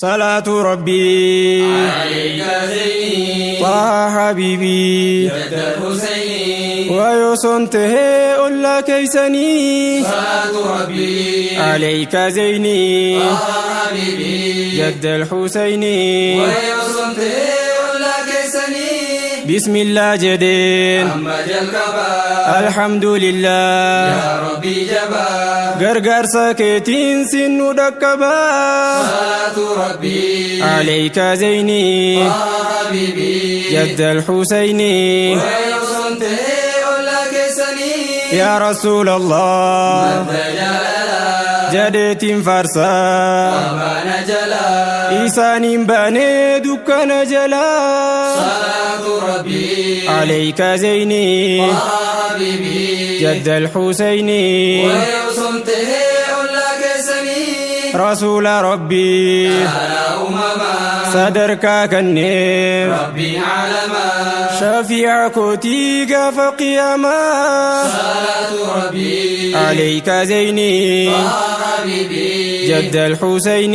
صلاة ربي عليك زيني طه حبيبي جد الحسين ويصنته ألا كيسني صلاة ربي عليك زيني طه حبيبي جد الحسين ويصنته ولا كيسني بسم الله جدين أما جلقبا الحمد لله يا ربي جبا gargaarsa keetiin sinnu dhaqqaba صلاة ربي عليك زيني طه حبيبي جد الحسين ويصنته ولا كيسني يا رسول الله مد جلالا jedheetiin faarsaa أبان جلا isaaniin baanee dukkana jalaa صلاة ربي عليك زيني طه حبيبي جد الحسين ويصنته ولا كيسني رسول ربي أنا أمما sadarkaa kenneef ربي علما shafiica kootii gaafa qiyaamaa صلاة ربي عليك زيني طه حبيبي جد الحسين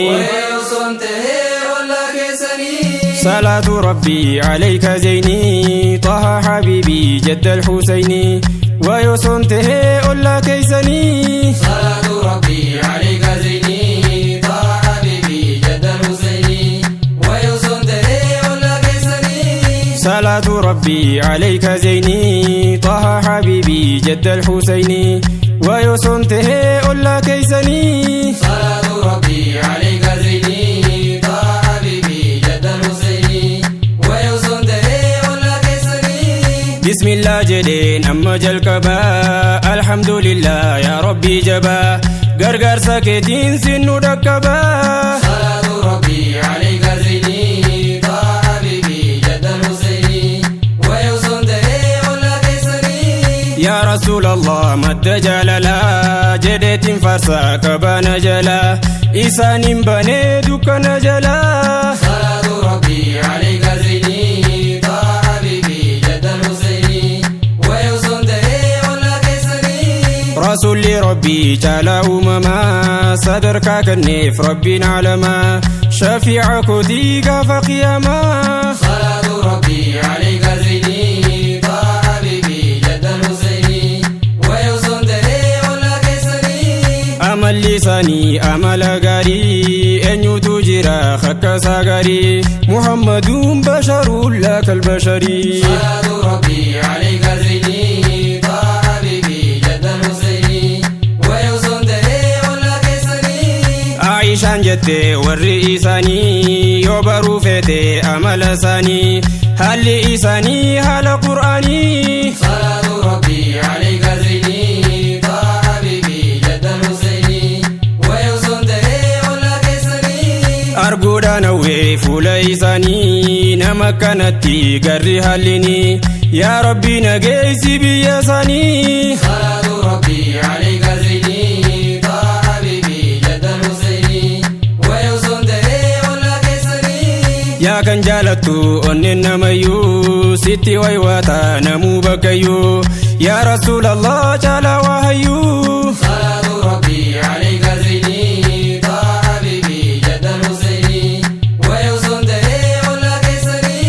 ويصنته ولا كيسني صلاة ربي عليك زيني طه حبيبي جد الحسين ويصنته ألا كيسني صلاة ربي عليك زيني طه حبيبي جد الحسين ويصنته ولا كيسني صلاة ربي عليك زيني طه حبيبي جد الحسين ويصنته ألا كيسني صلاة ربي عليك زيني طه حبيبي جد الحسين ويصنته ولا كيسني بسم الله jedheen amma jalqaba الحمد لله يا ربي jabaa gargaarsa keetiin sinnu dhaqqaba صلاة ربي عليك زيني طه حبيبي جد الحسين ويصنته ولا كيسني يا رسول الله madda jaalalaa jedheetiin faarsaa kabaana jalaa isaaniin banee dukkana jalaa صلاة ربي عليك زيني طه حبيبي جد الحسين ويصنته ولا كيسني rasuulli rabbii caalaa uumamaa sadarkaa kenneef rabbiin caalamaa shafiica kootii gaafa qiyaamaa صلاة ربي عليك زيني طه حبيبي جد الحسين ويصنته ولا كيسني amalli isaanii amala gaarii eenyutu jira hakkasaa gaarii muhammaduun basharuun laa kalbasharii صلاة ربي عليك زيني طه حبيبي جد الحسين ويصنته ولا كيسني Aishaan jette warri isaanii yoo baruu feete amala isaanii haalli isaanii haala qur'aanii صلاة ربي عليك زيني طه حبيبي جد الحسين ويصنته ولا كيسني arguudhaan hawwee fuula isaanii nama kanatti garri hallini yaa rabbi nageessi biyya isaanii صلاة ربي عليك زيني طه حبيبي جد الحسين ويصنته ولا كيسني yaa kan jaalattu onneen namayyuu sitti waywaata namuu bakkayyuu yaa rasuulallah caalaa waahayyuu صلاة ربي عليك زيني طه حبيبي جد الحسين ويصنته ولا كيسني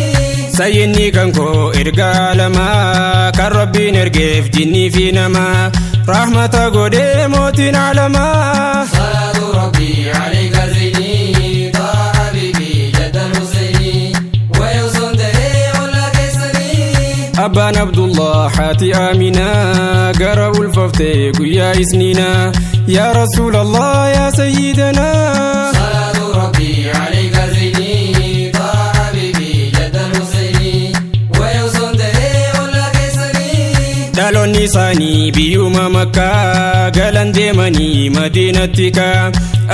sayyinni kan koo ergaa alamaa kan rabbiin ergeef jinnii fi namaa rahmata godhee mootiin alamaa صلاة ربي عليك زيني طه حبيبي جد الحسين ويصنته ولا كيسني abbaan abdullah haati aaminaa gara ulfaftee guyyaa isniinaa yaa rasuulallah yaa sayyidanaa صلاة ربي عليك زيني طه حبيبي جد الحسين ويصنته ولا كيسني dhaloonni isaanii biyyuma makkaa galan deemanii madiinatti kaa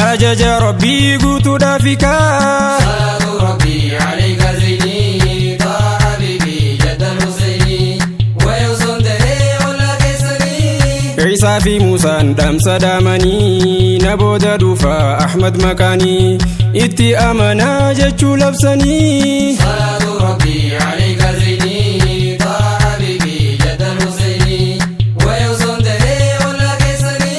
ajaja rabbii guutuudhaaf kaa صلاة ربي عليك زيني طه حبيبي جد الحسين ويصنته ولا كيسني Ciisaa fi Muusaan dhaamsa dhaamanii na booda dhufa Ahmad makaanii itti amanaa jechuu labsanii صلاة ربي عليك زيني طه حبيبي جد الحسين ويصنته ولا كيسني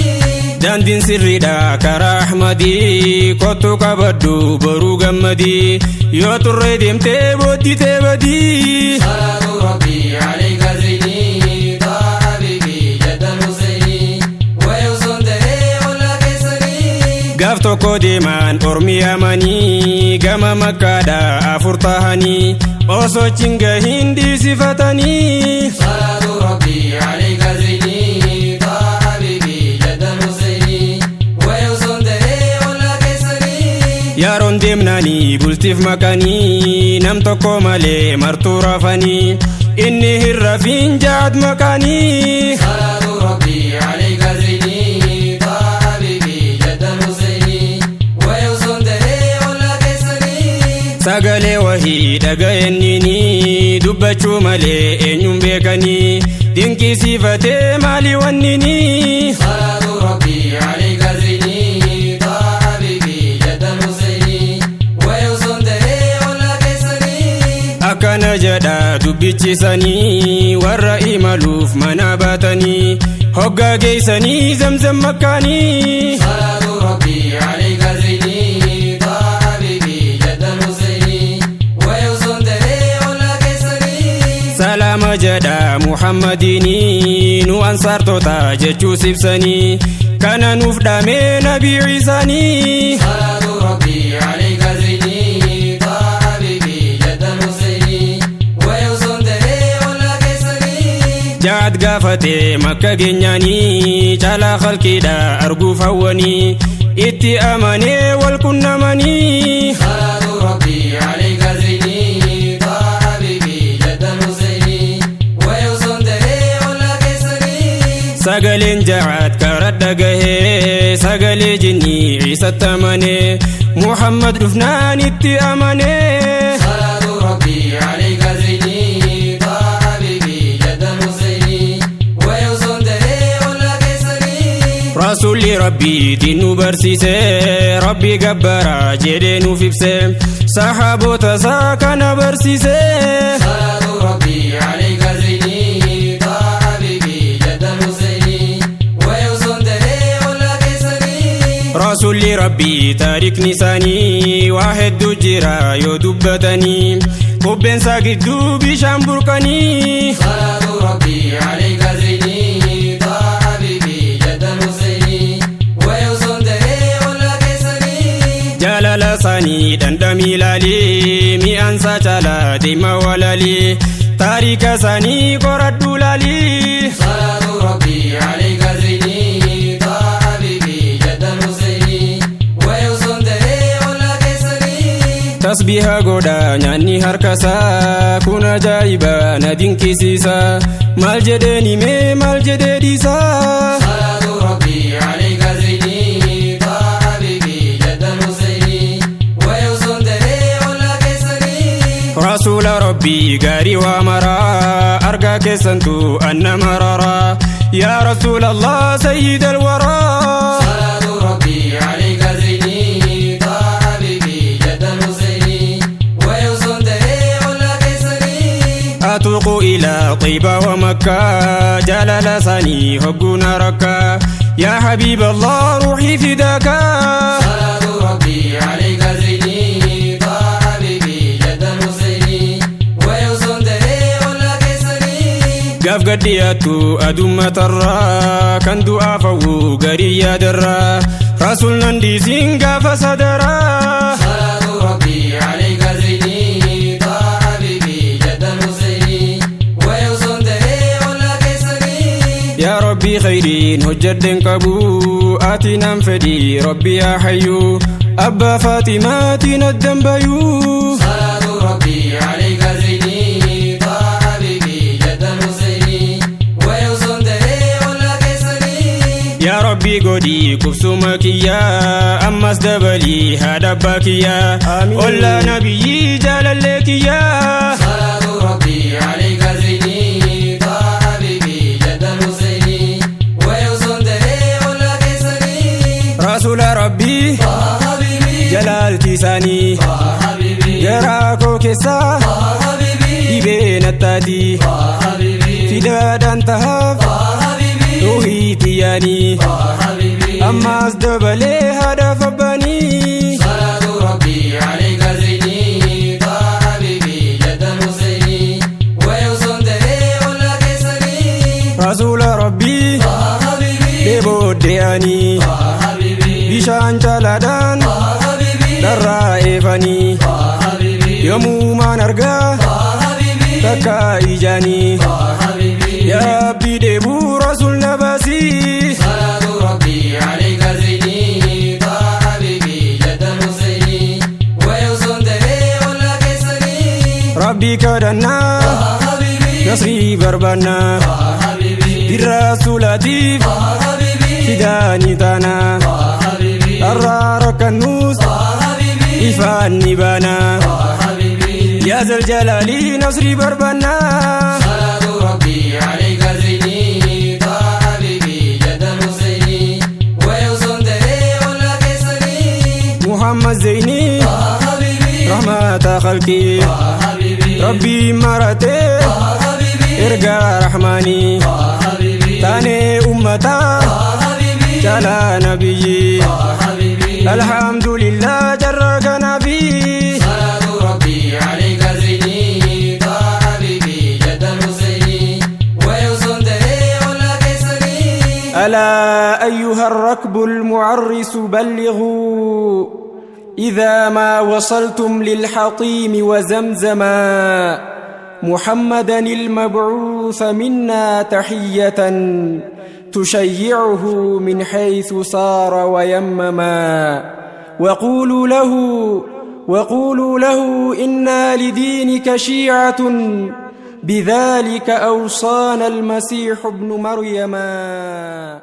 daandiin sirriidha. karaa Ahmadii kottu qabadhu boruu gammadii yoo turre deemtee boodditee badii. صلاة ربي عليك زيني طه حبيبي جد الحسيني ويوسن تهي ولا كيسني Gaaf tokko deemaan ormi amanii gama makkaadha afur tahanii osoo chingahin dhiisifatanii. صلاة ربي عليك زيني طه حبيبي جد الحسيني ويوسن تهي ولا كيسني Yeroon deemnanii bultiif makanii nam tokko malee martuu rafanii inni hin rafiin jaad makaanii. صلاة ربي عليك زيني طه حبيبي جد الحسيني ويوسن تهي ولا كيسني Sagalee wahii dhaga'ennini dubbachuu malee eenyuun beekanii dinqisiifatee maali wannini. صلاة ربي عليك زيني طه حبيبي جد الحسيني ويوسن تهي ولا كيسني Akkana jedha dubbichisanii warra imaluuf mana baatanii hoggaa geessanii zamzam makkaanii. صلاة ربي عليك زيني طه حبيبي جد الحسيني ويوسن تهي ولا كيسني Salaama jedha Muhammadinii nu ansaartota jechuu ibsanii kana nuuf dhaamee nabii Iisaanii. صلاة ربي عليك زيني طه حبيبي جد الحسيني ويوسن تهي ولا كيسني Jaad gaafatee makka geenyaanii caalaa khalqiidha arguuf hawwanii itti amanee wal qunnamanii. صلاة ربي عليك زيني طه حبيبي جد الحسيني ويوسن تهي ولا كيسني Sagaleen jacaat karaa dhagahee sagalee jinnii ciisatti amanee Muhammad dhufnaan itti amanee. صلاة ربي عليك زيني طه حبيبي جد الحسيني ويوسن تهي ولا كيسني Rasuulli rabbiitiin nu barsiise rabbi gabbaraa jedhee nuuf ibse sahaabota isaa kana barsiise. صلاة ربي عليك زيني طه حبيبي جد الحسيني ويوسن تهي ولا كيسني Rasuulli rabbii taarikni isaanii waa hedduu jira yoo dubbatanii qubbeensaa gidduu bishaan burqanii. صلاة ربي عليك زيني طه حبيبي جد الحسيني ويوسن تهي ولا كيسني Jaalala isaanii dhandhamii ilaalii mi'aansaa caalaa deema walaalii taarika isaanii qoradhu laalii. صلاة ربي عليك زيني طه حبيبي جد الحسيني ويوسن تهي ولا كيسني Tasbiha godha nyaanni harkasaa kun ajaa'iba na dinqisiisa maal jedheen himee maal jedhee dhiisaa. صلاة ربي عليك زيني طه حبيبي جد الحسيني ويوسن تهي ولا كيسني Rasuula rabbii gaarii waa maraa argaa keessantu anna mararaa yaa rasuula Allah sayyid alwaraa. صلاة ربي عليك زيني طه حبيبي جد الحسيني ويوسن تهي ولا كيسني أتوق إلى طيبة ومكة جلال ساني هقونا ركا يا حبيب الله روحي فداك. صلاة ربي عليك زيني طه حبيبي جد الحسيني ويوسن تهي ولا كيسني Gaaf gaddiyaattu adummatarraa kan du'aa fawwu garii yaadarraa rasuul nan dhiisiin gaafa sadaraa. صلاة ربي عليك زيني طه حبيبي جد الحسيني ويوسن تهي ولا كيسني Yaa Rabbii khayriin hojjedhen qabu ati nan fedhi Rabbi yaa hayyu abbaa Faatimaatiin addan bayuu. صلاة ربي عليك زيني طه حبيبي جد الحسيني ويوسن تهي ولا كيسني Yaa Rabbii godhii qubsuma kiyyaa ammas dabalii haadha abbaa kiyyaa ollaa nabiyyi jaalallee kiyyaa. صلاة ربي عليك زيني طه حبيبي جد الحسيني ويوسن تهي ولا كيسني Rasuula Rabbii طه حبيبي jalaalti isaanii طه حبيبي garaa koo keessaa طه حبيبي dhibee nattaatii طه حبيبي fidaadhaan tahaaf طه حبيبي ruuhii xiyyaanii طه حبيبي Ammaas dabalee haadhaaf abbaanii. صلاة ربي عليك زيني طه حبيبي جد الحسيني ويوسف تهي ولا كيسني. Rasuula Rabbii طه حبيبي dheebodde'anii طه حبيبي bishaan caalaadhaan طه حبيبي dharraa eefanii طه حبيبي yommumaan argaa طه حبيبي takka ijaanii طه حبيبي yaabbii dheebuu rasuul na baasii. صلاة ربي عليك زيني طه حبيبي جد الحسيني ويوسف تهي ولا كيسني. Rabbii kadhannaa طه حبيبي nasrii barbaannaa طه حبيبي dirra rasuulaatiif طه حبيبي fidaanii taanaa طه حبيبي dharraa rakkannuus طه حبيبي ifaan ni baanaa طه حبيبي yaa zaljalaalii nasrii barbaannaa. صلاة ربي عليك زيني طه حبيبي جد الحسيني ويوسف تهي ولا كيسني. Muhammad Zaynii طه حبيبي rahmata khalqii طه حبيبي Rabbii maratee طه حبيبي ergaa rahmaanii طه حبيبي taanee ummataa طه حبيبي caalaa nabiyyi طه حبيبي alhamdulillah jarra kanaafi. صلاة ربي عليك زيني طه حبيبي جد الحسيني ويوسف تهي ولا كيسني. ألا أيها الركب المعرس بلغوا إذا ما وصلتم للحطيم وزمزما محمدا المبعوث منا تحية تشيعه من حيث صار ويمما وقولوا له إنا لدينك شيعة بذلك أوصانا المسيح ابن مريما.